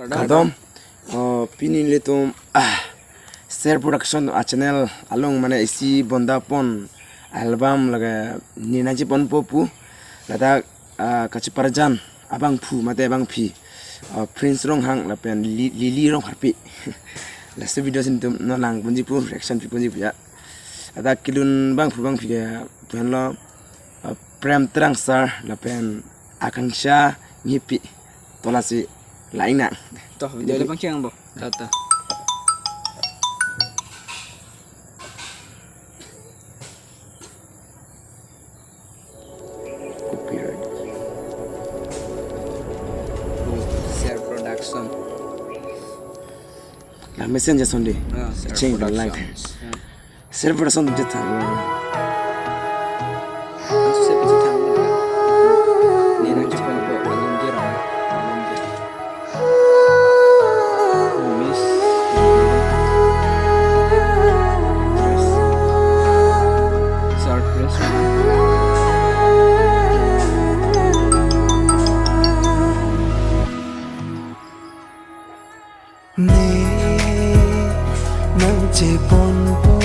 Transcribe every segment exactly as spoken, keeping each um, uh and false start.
Kardom. Oh, pini ilitum, ah, Ser Production a channel along mane isi bondapon album lake nirnai cheponponpo pu. Ladak, ah, kacheparjan abangphu mate abangpi, ah, Prince Ronghang lapen Li-, Lily Rongharpi. Laso video si nelitum non langponji pu, reaction piponji pu ya. Ladak kelun abangphu abangpi ke pu henlo, ah, Prem Terang sir lapen Akanksha Ngipi. To lasi lainang. To, video le pangkiang bo. To, to. Copyright. Ser Production. La mesen ja sonde. Ah, Ser Cheng Production. Lang. Ya. Ser Production je thang. Ang susi pisi thang. Nirnai cheponpo, along je rong. Along je. Miss. Surprise. Ne nangcheponpo,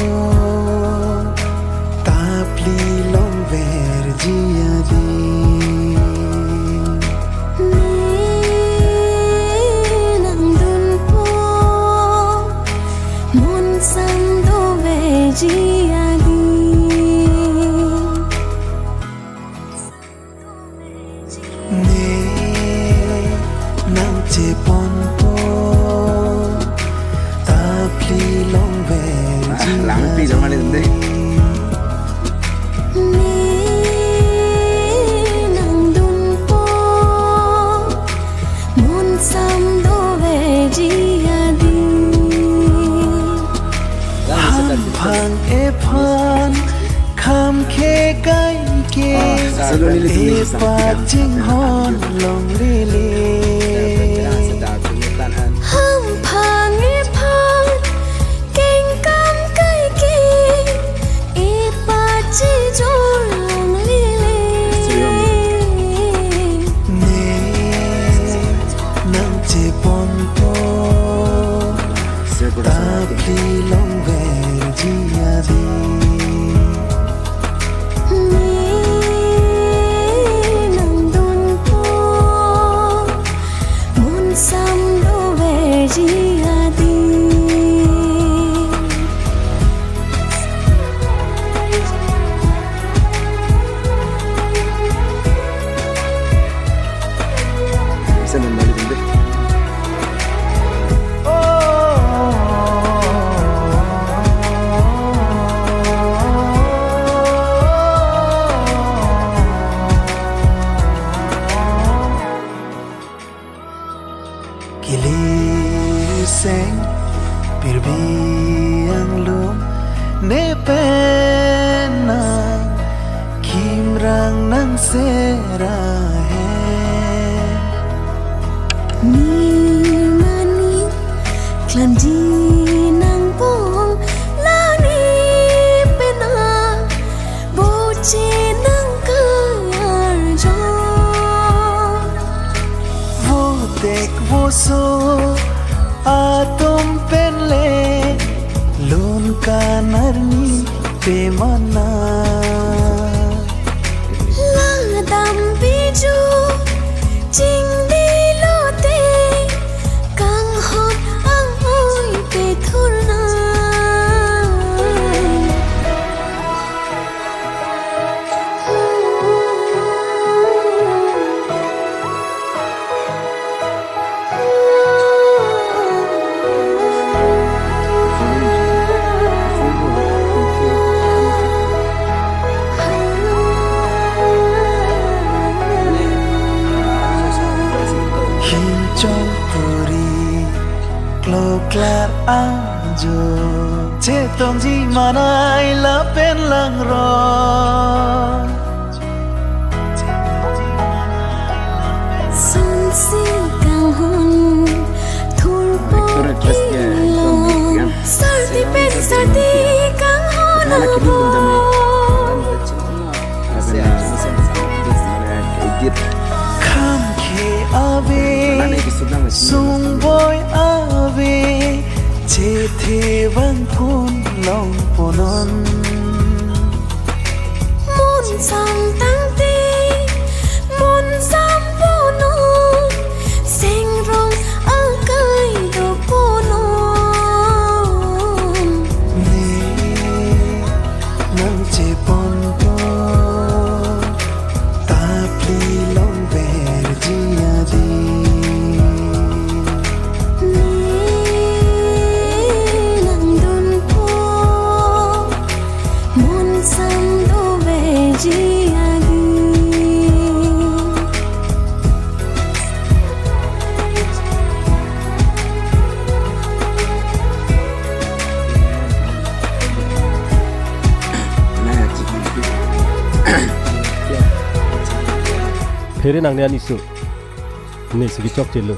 ta phli longverji adin. Ne nangdunpo, mon sangdoverji adin. Ne nangcheponpo, ta phli longverji. Ah, langpi jong mali tende. Ne nangdunpo, mon sangdoverji adin. Hamphang ephan kham khe kai ke. Ah, salo nelitum neli epat chinghon longlele. Hamphang ephan kengkam kai ke, epat chijor longlele. Ne nangcheponpo, ta phli longverji adin. Ne nangdunpo, mon sangdoverji adin. Bisa nang balik nanti. Kiliseng pirbi anglum ne pen nangkimrang nang sera he. Nirmani klanji nangpong la ne pen a boche nangkarjo. Votek voso atum pen le lun kan arni pemana. La dam biju chingdi lote kanghon angoi pethurna. Hinchong puri kloklar ajo chetongji manai lapen langro. Sonsi kanghon thurpo. Actor actress ke, ilong. Sardi pen sardi kanghon abo. Kham khe ave sungbo Ethe vangpon longponnon. Mon samtangte, mon samponnon, Sengrong akai doponnon. Ne nangcheponpo, ta phli longverji adi. Ne nangdunpo, mon samdoverji adi. Phere nangne aniso. Nesi kechokchelo.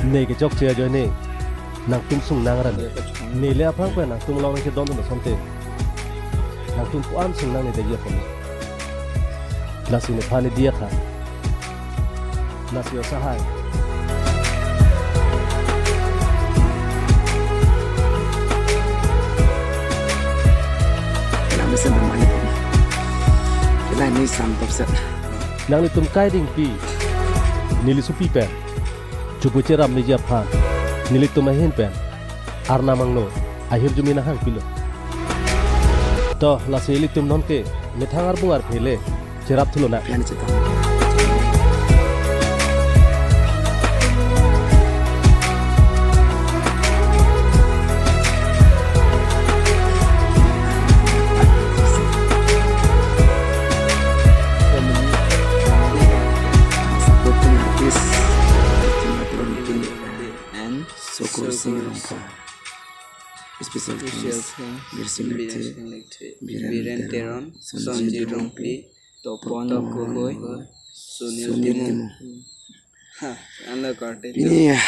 Ne kechokche ajoine nangtum sungnang ran. Neli aphrang pen nangtum along nangchedondun asonte, nangtum pu-an sungnang ne degi apon. Lasi nephan ne diya kha. Lasi osahai. Kailang mesen namani. Kailang ni sam topset. Nanglitum kai dingpi, neli sopi pen chobu cheram meji aphan, nelitum ahin pen Arnam angno ahirjume nanghangpilo. To, lasi ilitum nonke methang arbung arphe le cherap thulonang. Pian chetong. Supporting artist, and Sokur Sing Rongphar. Special thanks, Biren Lekthe, Biren Teron, Sonji Rongpi, Topon Gogoi, Sunil Timung. Ha, ano korte. Pini ya,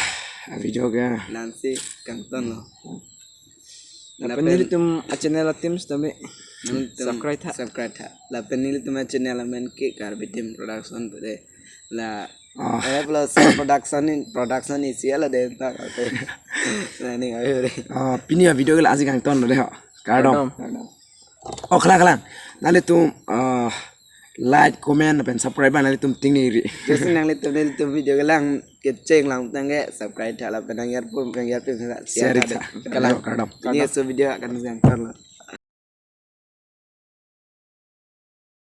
a video ke. Nansi kangtonlo. Lapen nelitum a channel atim sitame subscribe tha. Subscribe tha. Lapen nelitum a channel amen ke Karbi Team Production pu de. La, ah, eh, plus production in, production isi ala de ta korte. Nani ayo re. Ah, pini a video ke la-ansi kangtonlo de ho. Kardom. Kardom. Oh, kalang, kalang. Nanglitum, ah, like, comment, pen subscribe nanglitum ting neri. Jesi nanglitum, nanglitum video kelang kecheng langtangke subscribe tha lapen nangyarpum, nangyarpum share tha. Share tha. Kalang. Kardom. Pini aso video akan kangtonlo.